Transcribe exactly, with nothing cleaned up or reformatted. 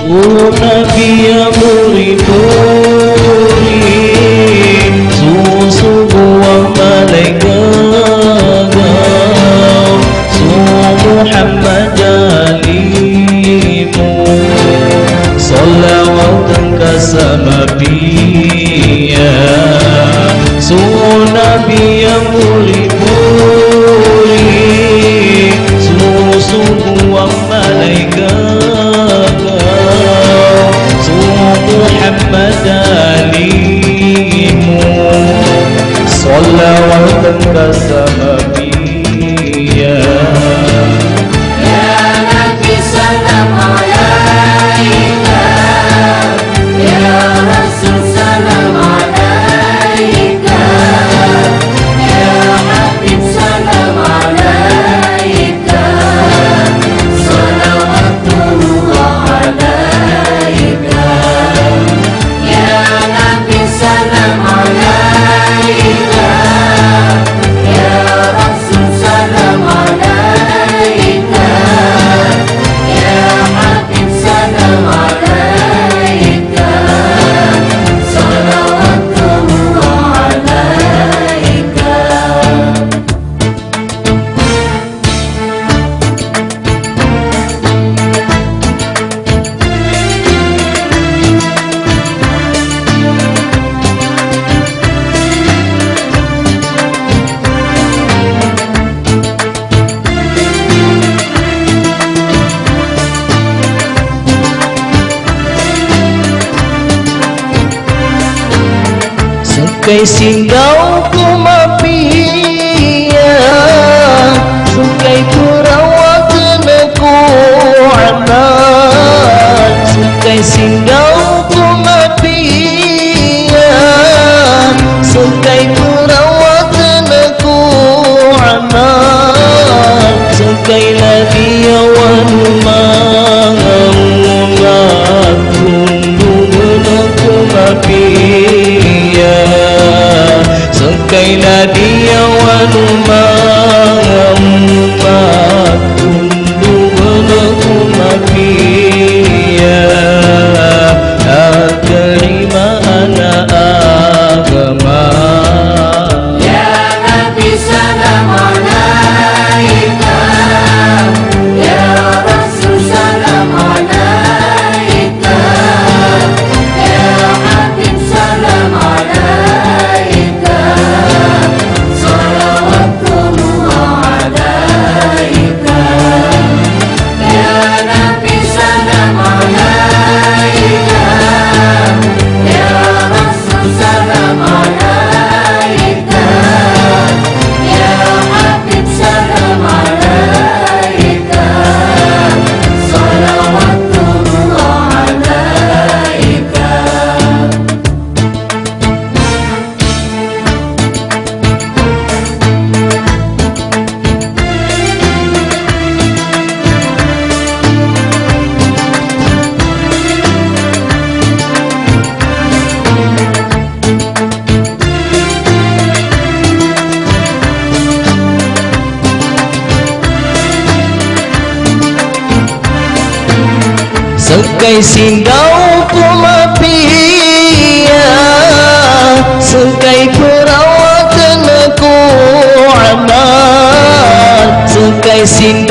O Nabi a moripori, so sogo a malaikat, so Muhammad a limo, salawat angka sa mapiya. So Nabi a moripori, so sogo a malaikat, so Muhammad a limo, salawat angka sa mapiya. Ya Nabi, salam alaika. Ya Rasul, salam alaika. Ya Habib, salam alaika. Salawatullah alaika. Ya Nabi, salam alaika. Ya Rasul, salam alaika. Ya Habib, salam alaika. Salawatullah alaika. Sangkai sindaw ko mapiya, sangkai perawatan ko amal, sangkai sindaw ko mapiya, sangkai perawatan ko amal, sangkai ladiyawan o manga omat, tondog ko mapiya, sangkai ladiyawan o manga omat, tondog ko mapiya, a tarimaan a agama. Ya Nabi, salam alaika. Ya Rasul, salam alaika. Ya Habib, salam alaika. Salawatullah alaika. Ya Nabi, salam alaika. Ya Rasul, salam alaika. Ya Habib, salam alaika. Salawatullah alaika. Sangkai sindaw ko mapiya, sangkai perawatan ko amal, sangkai sindaw